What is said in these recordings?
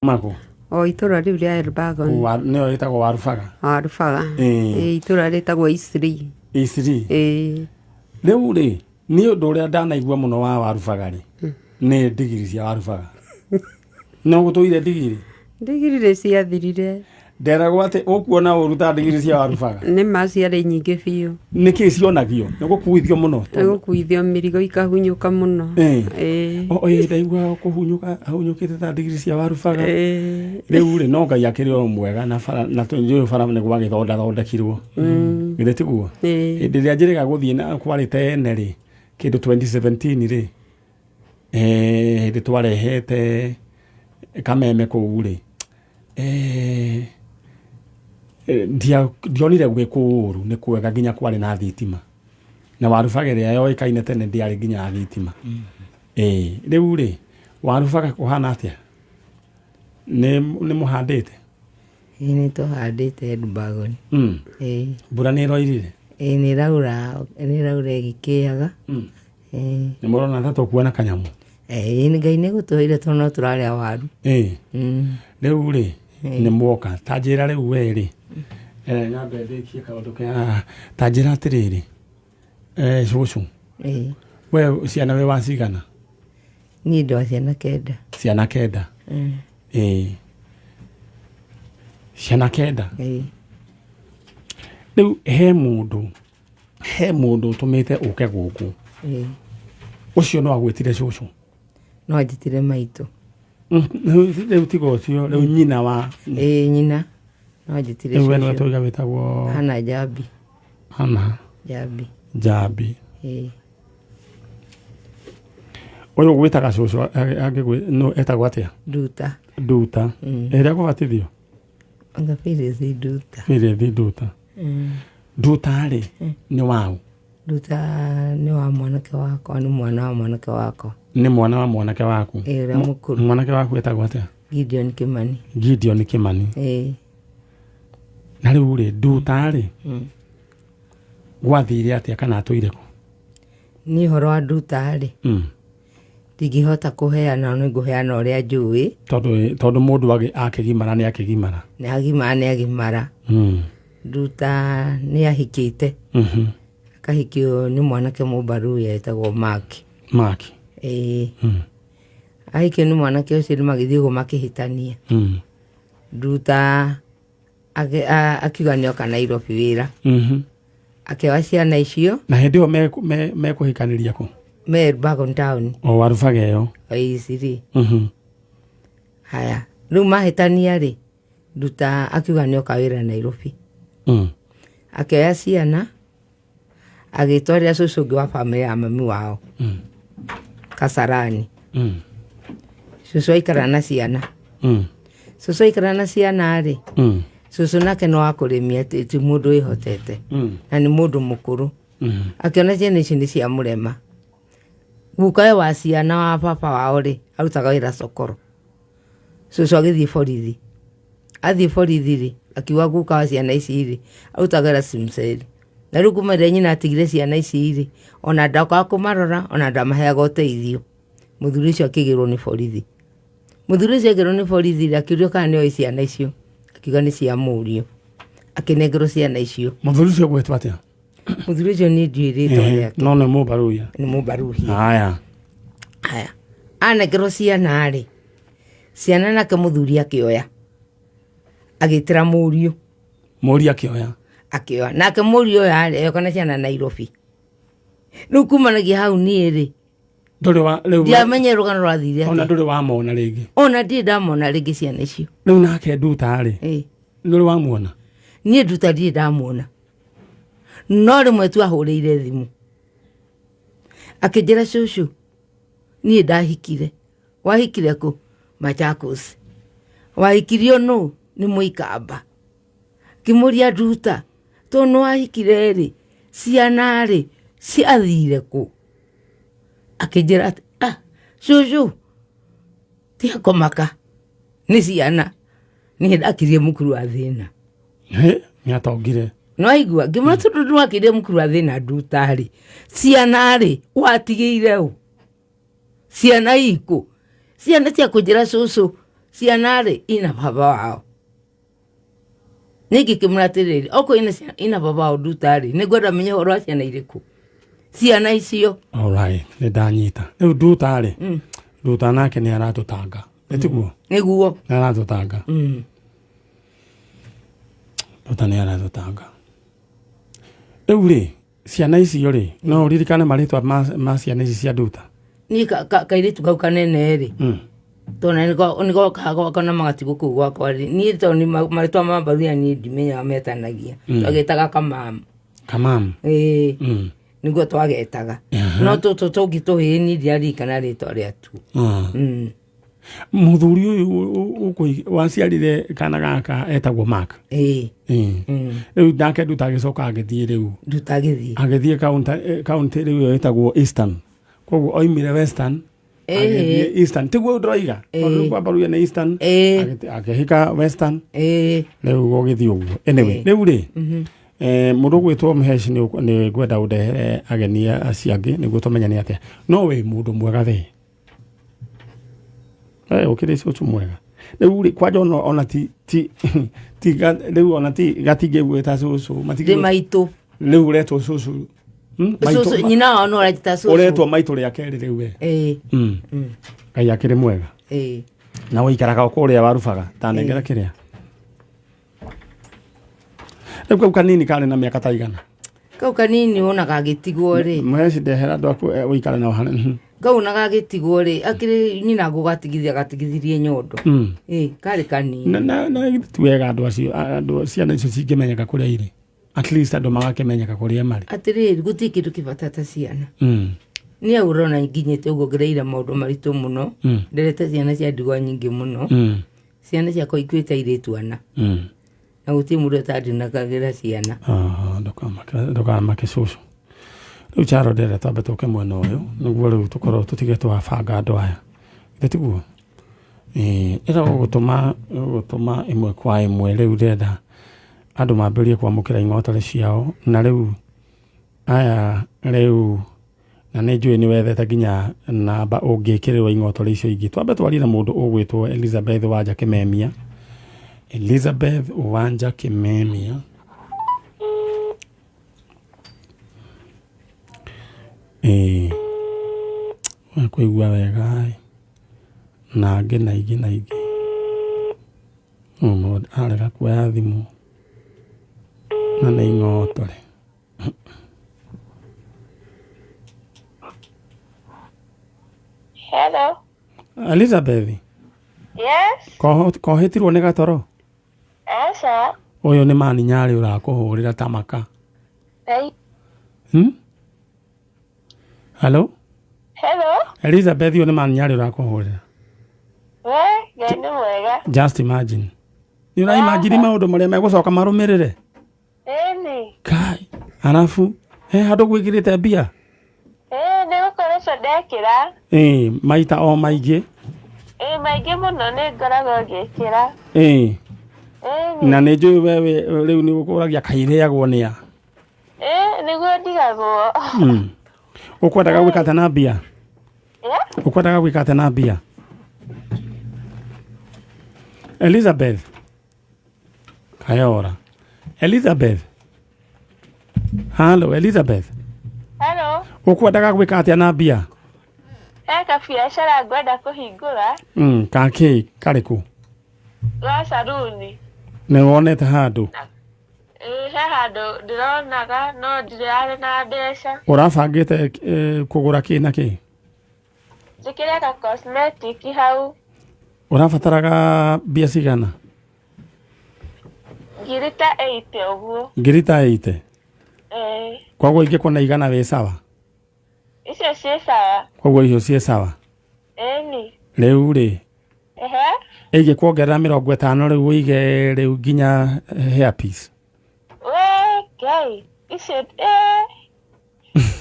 Mako. O itũra rĩu rĩa Elbagon. Nĩyo ĩtagwo Warubaga. Warubaga. Ĩĩ, itũra rĩtagwo Eastleigh. Eastleigh. Ĩĩ. Rĩu rĩ, niĩ ũndũ ũrĩa ndanaigua mũno wa Warubaga rĩ, nĩ ndigiri cia Warubaga. No gũtũire ndigiri? Ndigiri nĩ ciathirire. Nderagwo atĩ ũkuona ũru ta ndigiri cia Warubaga. Nĩ ma ciarĩ nyingĩ biũ. Nĩkĩ cionagio? Nĩ gũkuithio mũno? Nĩ gũkuithio mĩrigo ikahunyũka mũno. Ĩĩ. Ĩĩ ndaigua kũhunyũka ahunyũkĩte ta ndigiri cia Warubaga. Rĩu rĩ no Ngai akĩrĩ o mwega na bara na tũnjũĩ bara nĩ gwagĩthondathondekirwo. Githĩ tiguo? Hĩndĩ ĩrĩa njĩrĩga gũthiĩ na kwarĩ tene rĩ, kĩndũ 2017 rĩ, hĩndĩ twarehete kameme kũu rĩ, ndionire gwĩ kũũru nĩ kwega nginya kwarĩ na thitima na Warubaga ĩrĩa yoĩkaine tene ndĩarĩ nginya ya thitima. Ĩĩ rĩu rĩ, Warubaga kũhana atĩa? Nĩ mũhandĩte? Ĩĩ nĩ tũhandĩte Elbagon. Ĩĩ. Mbura nĩ ĩroirire? Ĩĩ nĩ ĩraura, nĩ ĩraura ĩgĩkĩaga. Ĩĩ. Nĩ mũrona ta tũkuona kanyamũ? Ĩĩ Ngai nĩ gũtũheire tondũ no tũrarĩa waru. Ĩĩ. Rĩu rĩ, nĩ mwoka ta njĩra rĩu we rĩ, nyambe ndĩkie kaũndũ ke haha, ta njĩra atĩrĩrĩ, cũcũ, we ciana wĩ wa cigana? Niĩ ndĩ wa ciana kenda. Ciana kenda? Ĩĩ. Ciana kenda? Ĩĩ. Rĩu he mũndũ, he mũndũ ũtũmĩte ũke gũkũ. Ĩĩ. Ũcio no agwĩtire cũcũ? No anjĩtire maitũ. Rĩu tiga ũcio, rĩu nyina wa? Ĩĩ nyina no anjĩtire Rĩu we nĩwe cũcũ. tũiga wĩtagwo? Hannah Njambi. Hannah Njambi. Njambi. Ĩĩ. Ũyũ ũgwĩtaga cũcũ etagwo atĩa? Nduta. Nduta. Ĩrĩa kũbatithio? Anga Phyllis Nduta. Phyllis Nduta. Nduta rĩ, nĩ waũ? Nduta nĩ wa mwanake wakwa, nĩ mwana wa mwanake wakwa. Nĩ mwana wa mwanake waku? Ĩĩ, ũrĩa mũkũrũ. Mwanake waku etagwo atĩa? Gideon Kimani. Gideon Kimani. Ĩĩ. Na rĩu rĩ, Nduta rĩ, gwathire atĩa kana atũire kũ? Niĩ ũhoro wa Nduta rĩ, ndingĩhota kũheana, nĩ ngũheana ũrĩa njũĩ. Tondũ mũndũ akĩgimara nĩ akĩgimara. Nĩ agimara nĩ agimara. Nduta nĩ ahikĩte. Akahikio nĩ mwanake Mũmbaruya etagwo Mark. Mark. Ĩĩ. Ahikio nĩ mwanake ũcio nĩ magĩthiĩ ũguo makĩhĩtania. Nduta akiuga nĩ oka Nairobi wĩra. Akĩoya ciana icio. Na hĩndĩ ĩyo mekũhikanĩria kũ? Me Elbagon town. O Warubaga ĩyo. O Eastleigh. Haya, rĩu mahĩtania rĩ, Nduta akiuga nĩ oka wĩra Nairobi. Akĩoya ciana agĩtwarĩra cũcũ ũngĩ wa bamĩrĩ ya mami wao. Kasarani. Cũcũ aikara na ciana. Cũcũ aikara na ciana rĩ, cũcũ nake no akũrĩmia ti mũndũ wĩhotete. Na nĩ mũndũ mũkũrũ. Akĩona ciana ici nĩ cia mũrema. Gukawe wa ciana wa baba wao rĩ, arutaga wĩra cokoro. Cũcũ agĩthiĩ borithi. Athiĩ borithi rĩ, akiuga guka wa ciana ici rĩ, arutaga wĩra Simseli. Na rĩu kuma rĩrĩa nyina atigire ciana ici rĩ, ona ndokaga kũmarora, ona ndamaheaga ũteithio. Mũthuri ũcio akĩgĩrwo nĩ borithi. Mũthuri ũcio agĩrwo nĩ borithi rĩ, akĩũrio kana nĩoĩ ciana icio. Akiuga nĩ cia mũriũ. Akĩnengerwo ciana icio. Mũthuri ũcio egwĩtwo atĩa? Mũthuri ũcio niĩ ndiũĩ rĩtwa rĩake. No nĩ Mũmbaruya. Nĩ Mũmbaruya. Haya. Haya. Anengerwo ciana rĩ, ciana nake mũthuri akĩoya. Agĩtĩra mũriũ. Mũriũ akĩoya. Akĩoya. Nake mũriũ oya rĩ, agĩũka na ciana Nairobi. Rĩu kumanagia hau niĩ rĩ, Ndũrĩ wa, rĩu ndiamenye rũgano rwathire Ona atĩa. ndũrĩ wamona rĩngĩ. Ona ndirĩ ndamona rĩngĩ ciana icio. Rĩu nake Nduta rĩ, Ĩĩ. ndũrĩ wamuona? Niĩ Nduta ndirĩ ndamuona. No rĩmwe tu ahũrĩire thimũ. Akĩnjĩra cũcũ, niĩ ndahikire. Wahikire kũ? Machakos. Wahikirio nũ? Nĩ Mũikamba. Ngĩmũria Nduta, tondũ nĩ wahikire rĩ, ciana rĩ, ciathire kũ? Akĩnjĩra atĩ, ah, cũcũ, tiga kũmaka, nĩ ciana. Niĩ ndakirie mũkuru wa thĩna. Hĩ, nĩ atongire. Nĩwaigua? Ngĩmwĩra tondũ nĩwakirie mũkuru wa thĩna Nduta rĩ, ciana rĩ, watigĩire ũ? Ciana ikũ? Ciana cia kũnjĩra cũcũ, Ciana rĩ ina baba wao. Niĩ ngĩkĩmwĩra atĩrĩrĩ, okorwo ina ciana ina baba wao Nduta rĩ, nĩ ngwenda menye ũhoro wa ciana irĩkũ. Ciana icio. Alright, nĩ ndanyita. Rĩu Nduta rĩ, Nduta nake nĩ aratũtanga. Nĩ tiguo? Nĩguo. Nĩ aratũtanga. Nduta nĩ aratũtanga. Rĩu rĩ, ciana icio rĩ, no ũririkane marĩtwa ma ciana ici cia Nduta? Niĩ kairĩtu kau kanene rĩ, tondũ nĩgokaga gwakwa na magatigwo kũu gwakwa rĩ, niĩ tondũ nĩ marĩtwa ma mbaruya niĩ ndimenyaga metanagia. Twagĩtaga kamama. Kamama. Ĩĩ. Nĩguo twagetaga. No tũtũ tũngĩ tũhĩĩ niĩ ndiaririkana rĩtwa rĩatuo. Mũthuri ũyũ waciarire kana gaka etagwo Mark. Ĩĩ. Rĩu nake Nduta agĩcoka agĩthiĩ rĩu. Nduta agĩthiĩ. Agĩthiĩ kaunti rĩu ĩyo ĩtagwo Eastern. Koguo oimire Western. Agĩthiĩ Eastern. Tiguo ndĩroiga? Tondũ rĩu kwa Baruya nĩ Eastern. Akĩhika Western. Rĩu gũgĩthiĩ ũguo. Anyway, rĩu rĩ, mũndũ ũgwĩtwo Mhesh nĩ ngwenda ũndehere ageni acio angĩ nĩguo tũmenyane atĩa. No wĩ mũndũ mwega we. Ũkĩrĩ cũcũ mwega. Rĩu rĩ, kwanja ona ti ti ti rĩu ona ti gatingĩgwĩta cũcũ. Ndĩ maitũ. Rĩu ũretwo cũcũ. Cũcũ, nyina wao no aranjĩta cũcũ. Ũretwo maitũ rĩa kerĩ rĩu we. Ngai akĩrĩ mwega. Na ũikaraga o kũrĩa warubaga. Ta nengera kĩrĩa. Rĩu kau kanini karĩ na mĩaka ta igana? Kau kanini wona gagĩtigwo rĩ. Mheci ndehera andũ aku ũikare nao harĩa. Kau ona gagĩtigwo rĩ, akĩrĩ nyina ngũgatigithia gatigithirie nyondo. Karĩ kanini. Na ti wega andũ acio, andũ ciana icio cingĩmenyeka kũrĩa irĩ. At least andũ magakĩmenyeka kũrĩa marĩ. Atĩrĩrĩ, gũtirĩ kĩndũ kĩbata ta ciana. Niĩ hau ũrona nginyĩte ũguo ngereire maũndũ maritũ mũno. Nderete ciana cia ndigwa nyingĩ mũno. Ciana ciakwa ikuĩte airĩtu ana. Na gũtirĩ mũndũ ũtandinakagĩra ciana. Ndũkamake cũcũ. Rĩu Charo ndĩrenda twambe tũke mwena ũyũ nĩguo rĩu tũkorwo tũtige twabanga andũ aya. Githĩ tiguo? Ĩra ũgũtũma ĩmwe kwa ĩmwe rĩu ndĩrenda andũ mambĩrĩrie kwamũkĩra ing'otore ciao na rĩu aya rĩu na nĩ njũĩ nĩ wethete nginya namba ũngĩkĩrĩrwo ing'otore icio ingĩ. Twambe twarie na mũndũ ũgwĩtwo Elizabeth Wanja Kĩmemia. Elizabeth Wanja Kĩmemia. Kũigua wega na angĩ na ingĩ na ingĩ. Mũndũ arega kuoya thimũ na nĩ ing'otore. Hello. Elizabeth. Yes. Kohĩtirwo nĩ gatoro? Aca. Ũyũ nĩ mani nyarĩ ũrakũhũrĩra ta maka. Hey. Hello? Hello. Elizabeth, ũyũ nĩ mani nyarĩ ũrakũhũrĩra. We, Ngai nĩ mwega. Just imagine. Nĩ ũra imagine maũndũ marĩa megũcoka marũmĩrĩre? Ĩni. Kai, arabu, he handũ gwĩkĩrĩte mbia? Nĩ gũkoretwo ndekĩra. Maita o maingĩ. Maingĩ mũno nĩ ngoragwo ngĩkĩra. Na nĩ njũĩ we rĩu nĩ ũkũragia kairĩagwo nĩ a? Nĩguo ndigagwo. Ũkwendaga gwĩka atĩa na mbia? Ũkwendaga gwĩka atĩa na mbia? Elizabeth. Kayora. Elizabeth. Hello Elizabeth. Hello. Ũkwendaga gwĩka atĩa na mbia? He kabiacara ngwenda kũhingũra. Kakĩ karĩkũ? Ga saruni. Nĩ wonete handũ? He handũ ndĩronaga no ndirarĩ na mbeca. Ũrabangĩte kũgũra kĩ na kĩ? Njĩkĩre ka cosmetic hau. Ũrabataraga mbia cigana? Ngiri ta 80 ũguo. Ngiri ta 80? Koguo ingĩkuona igana wĩ sawa? Icio ciĩ sawa. Koguo icio ciĩ sawa? Ĩni. Rĩu rĩ, ĩngĩkuongerera 50 rĩu ũige rĩu nginya hairpiece. We, Ngai, icio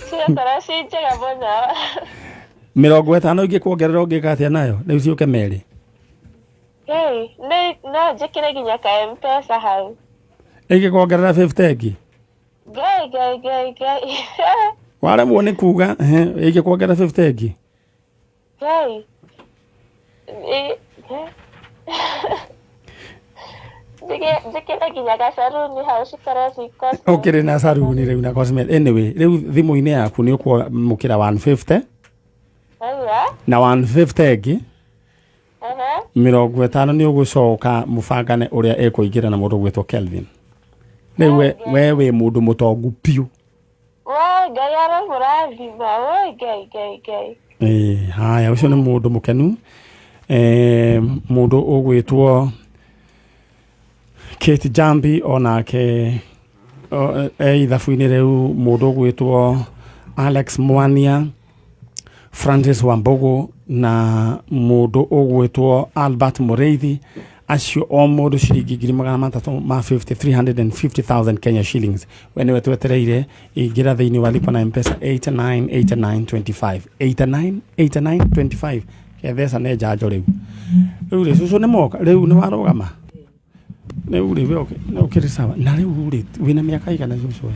cigakorwo ciĩ njega mũno. 50 ingĩkuongerera ũngĩka atĩa nayo? Rĩu ciũke merĩ. Ngai, no njĩkĩre nginya ka M-Pesa hau. Ĩngĩkuongerera 50 ĩngĩ? Ngai, Ngai, Ngai, Ngai. Waremwo nĩ kuga, ĩngĩkuongerera 50 ĩngĩ? Ngai. Njĩkĩre nginya gacaruni hau cikorwo ci Ũkĩrĩ na saruni rĩu na cosmetic. Anyway, rĩu thimũ-inĩ yaku nĩ ũkwamũkĩra 150 Aua. na 150 ĩngĩ Ehe. 50 nĩ ũgũcoka mũbangane ũrĩa ĩkũingĩra na mũndũ ũgwĩtwo Kelvin. Rĩu we wĩ mũndũ mũtongu piũ. Woi, Ngai aromũrathima. Woi, Ngai, Ngai, Ngai. Ĩĩ, haya ũcio nĩ mũndũ mũkenu. Mũndũ ũgwĩtwo Kate Jambi onake e ithabu-inĩ rĩu, mũndũ ũgwĩtwo Alex Mwania, Francis Wambugu na mũndũ ũgwĩtwo Albert Mũrĩithi, acio o mũndũ ciringi 350,000, 350,000 Kenya shillings. We nĩwe twetereire, ingĩra thĩinĩ wa lipa na M-Pesa 898925 898925 ketheca nĩ njanjo rĩu. Rĩu rĩ cũcũ nĩ moka rĩu nĩ warũgama rĩu rĩ we ũkĩrĩ sawa na rĩu rĩ wĩna mĩaka igana cũcũ we?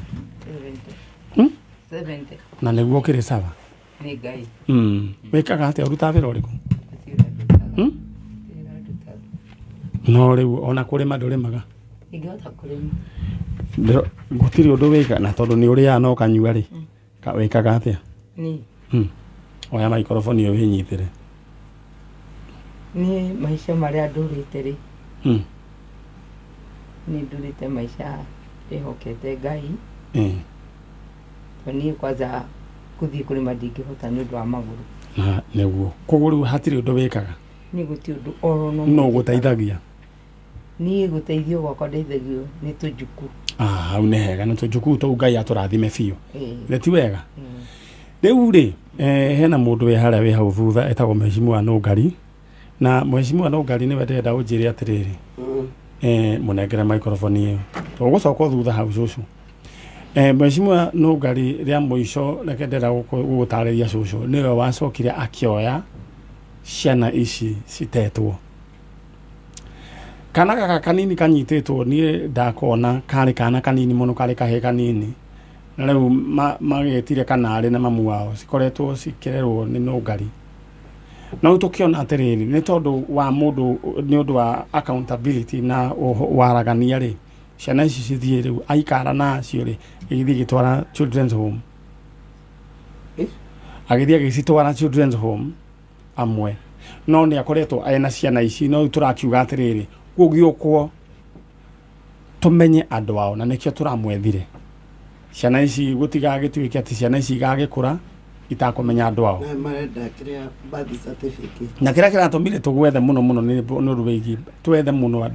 70. Na nĩguo ũkĩrĩ sawa? Nĩ Ngai. Wĩkaga atĩa, ũrutaga wĩra ũrĩkũ? No rĩu ona kũrĩma ndũrĩmaga? Ingĩhota kũrĩma. Gũtirĩ ũndũ wĩka na tondũ nĩ ũrĩaga na ũkanyua rĩ, wĩkaga atĩa? Ni. Oya maikoroboni ĩyo wĩnyitĩre. Ni maica marĩa ndũrĩte rĩ. Ni ndũrĩte maica ndĩhokete Ngai. Tondũ niĩ kwanza gũthiĩ kũrĩma ndingĩhota nĩ ũndũ wa magũrũ. Na nĩguo koguo rĩu hatirĩ ũndũ wĩkaga? Niĩ gũtirĩ ũndũ oro no No gũteithagia? Niĩ gũteithio gwakwa ndeithagio nĩ tũnjuku. Hau nĩ hega, nĩ tũnjuku tũu Ngai atũrathime biũ. Nĩ ti wega? Rĩu rĩ, hena mũndũ wĩ harĩa wĩ hau thutha etagwo Mheshimiwa Nũngari, na Mheshimiwa Nũngari nĩwe ndĩrenda ũnjĩre atĩrĩrĩ, mũnengere microphone ĩyo, ũgũcoka thutha hau cũcũ. Mheshimiwa Nũngari rĩa mũico reke ndĩrenda gũgũtarĩria cũcũ, nĩwe wacokire akĩoya ciana ici citetwo. Kana gaka kanini kanyitĩtwo niĩ ndakona karĩ kana kanini mũno, karĩ kahĩĩ kanini, na rĩu magĩtire kanarĩ na mamu wao, cikoretwo cikĩrerwo nĩ Nũngari. No rĩu tũkĩona atĩrĩrĩ, nĩ tondũ wa mũndũ, nĩ ũndũ wa accountability na waragania rĩ, ciana ici cithiĩ rĩu aikara nacio rĩ, igĩthiĩ igĩtwara children's home. Agĩthiĩ agĩcitwara children's home amwe, no nĩ akoretwo ena ciana ici, no rĩu tũrakiuga atĩrĩrĩ, gũgĩũkwo tũmenye andũ ao, na nĩkĩo tũramwethire. Ciana ici gũtigagĩtuĩke atĩ ciana ici igagĩkũra itakũmenya andũ ao. Na marenda kĩrĩa birth certificate. Na kĩrĩa kĩratũmire tũgwethe mũno mũno nĩ ũndũ wĩgiĩ twethe mũno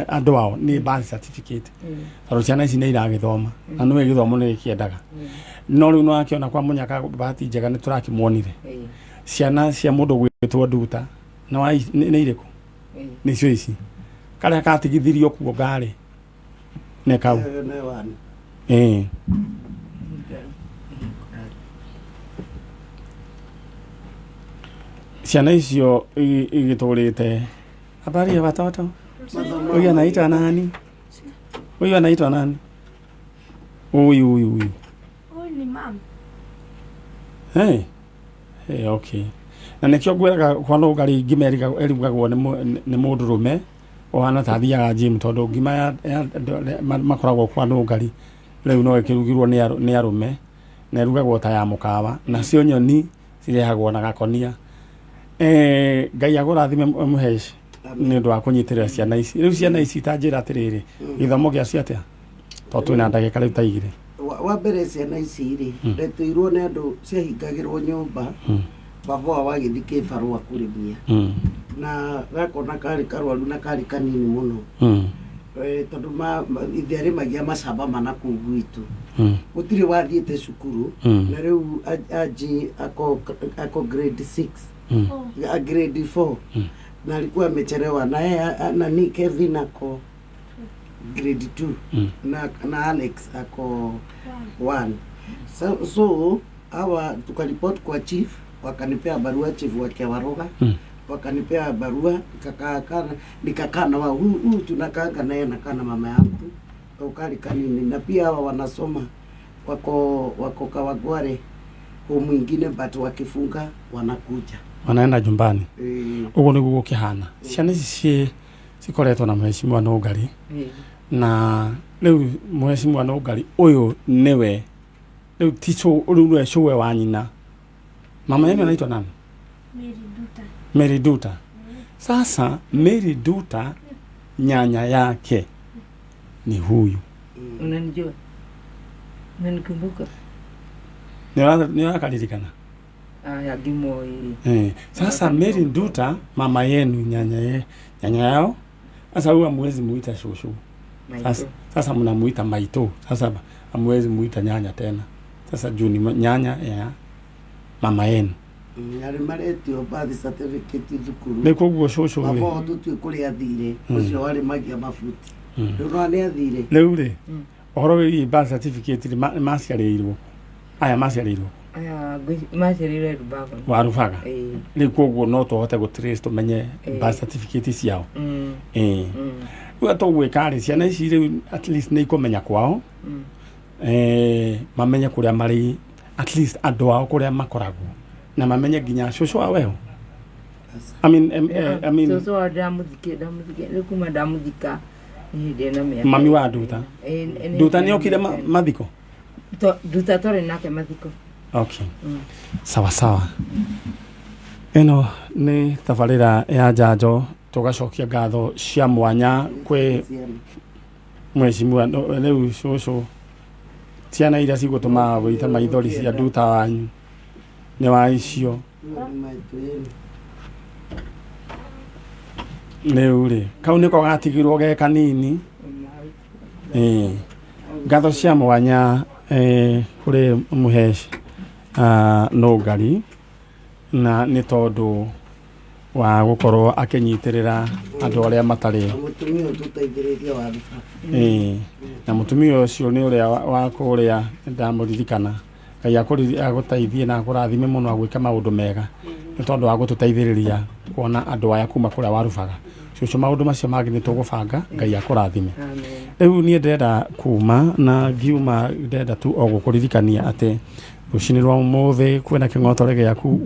andũ ao nĩ birth certificate. Tondũ ciana ici nĩ iragĩthoma na nĩwe gĩthomo nĩ gĩkĩendaga. No rĩu nĩ wakĩona kwa mũnyaka bahati njega nĩ tũrakĩmuonire. Ciana cia mũndũ gwĩtwo Nduta na nĩ irĩkũ? Nĩcio ici. Karĩa katigithirio kuonga rĩ nĩ kau. Ciana icio igĩtũrĩte. Habari ya watoto? Huyu anaitwa nani? Huyu anaitwa nani? Huyu huyu huyu. Huyu ni mama. Hey. Hey, okay. Na nĩkĩo ngwĩraga kwa Nũngari ngima ĩrugagwo nĩ mũndũrũme ũhana ta athiaga gym, tondũ ngima ya makoragwo kwa Nũngari rĩu no ĩkĩrugirwo nĩ arũme na ĩrugagwo ta ya mũkawa, nacio nyoni cirehagwo na gakonia. Ngai agũrathime Mũheci nĩ ũndũ wa kũnyitĩrĩra ciana ici. Rĩu ciana ici ta njĩra atĩrĩrĩ, gĩthomo gĩacio atĩa? Tondũ twĩna ndagĩka rĩu ta igĩrĩ. Wa mbere ciana ici rĩ, ndetuirwo nĩ andũ ciahingagĩrwo nyũmba, baba wao agĩthiĩ kĩbarũa kũrĩmia. Na gakona karĩ karwaru na karĩ kanini mũno. Tondũ ithe arĩmagia macamba mana kũu gwitũ. Gũtirĩ wathiĩte cukuru, na rĩu Anji ako grade 6, grade 4. Na alikuwa amechelewa, na yeye nani Kevin ako grade 2, na Alex ako 1. So hawa tukaripoti kwa chief, wakanipea barua, chief wa Kiawaroga. Wakanipea barua, nikakaa na wao. Huyu tunakaanga naye, nakaa na mama yangu ukali kanini, na pia hawa wanasoma wako Kawangware home mwingine, but wakifunga wanakuja. Wanaenda nyumbani. Ĩĩ. Ũguo nĩguo gũkĩhana. Ciana ici cikoretwo na mheshimiwa Nũngari, na rĩu mheshimiwa Nũngari ũyũ nĩwe rĩu ti rĩu nĩwe cũwe wa nyina. Mama yenu anaitwa nani? Mary Duta. Mary Duta. Sasa Mary Duta nyanya yake ni huyu. Unanijua? Unanikumbuka? Nĩ ũrakaririkana? Aya ngimoi. Sasa Mary Nduta mama yenu nyanya yao. Sasa huyu hamwezi muita shushu. Sasa mnamuita maito. Sasa hamwezi muita nyanya tena. Sasa juu ni nyanya ya mama yenu. Arĩ maretio birth certificate thukuru. Nĩ koguo shushu Baba rĩ. wao tũtiũĩ kũrĩa athire, ũcio warĩmagia mabuti. Rĩu no nĩ athire. Rĩu rĩ, ũhoro wĩgiĩ birth certificate rĩ, maciarĩirwo. Aya maciarĩirwo Aya maciarĩirwo Rubaga. wa Rubaga. Ĩĩ. Rĩu koguo no tũhote gũ trace tũmenye birth certificate ciao. Ĩĩ. Rĩu tũgwĩka rĩ, ciana ici rĩu at least nĩ ikũmenya kwao. Mamenye kũrĩa marĩ, at least andũ ao kũrĩa makoragwo, na mamenye nginya cũcũ wao weho. I mean, I mean, Cũcũ wa ndamũthike rĩu kuma ndamũthika nĩ hĩndĩ ĩna mĩaka. Mami wa Nduta. Ĩĩ, Nduta nĩ okire mathiko? Nduta twarĩ nake mathiko. Okay. Sawa sawa. Ĩno nĩ tabarĩra ya njanjo, tũgacokia ngatho cia mwanya kwĩ mheshimiwa rĩu cũcũ, ciana iria cigũtũma wĩite maithori cia Nduta wanyu nĩ wa icio. Rĩu rĩ, kau nĩko gatigirwo ge kanini. Ĩĩ. Ngatho cia mwanya kũrĩ mũhesh Nũngari, na nĩ tondũ wa gũkorwo akĩnyitĩrĩra andũ arĩa matarĩ. Na mũtumia ũyũ tũteithĩrĩria wa Rubaga. Ĩĩ. Na mũtumia ũcio nĩ ũrĩa wa kũrĩa ndamũririkana. Ngai agũteithie na akũrathime mũno agwĩke maũndũ mega nĩ tondũ wa gũtũteithĩrĩria kuona andũ aya kuma kũrĩa wa Rubaga. Cũcũ, maũndũ macio mangĩ nĩ tũgũbanga. Ngai akũrathime. Amen. Rĩu niĩ ndĩrenda kuma, na ngiuma ndĩrenda tu o gũkũririkania atĩ rũcinĩ rwa ũmũthĩ kwĩna kĩng'otore gĩaku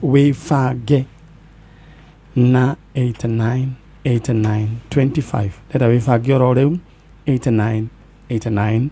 wĩbange na 89 89 25. Ndĩrenda wĩbange oro rĩu 89 89.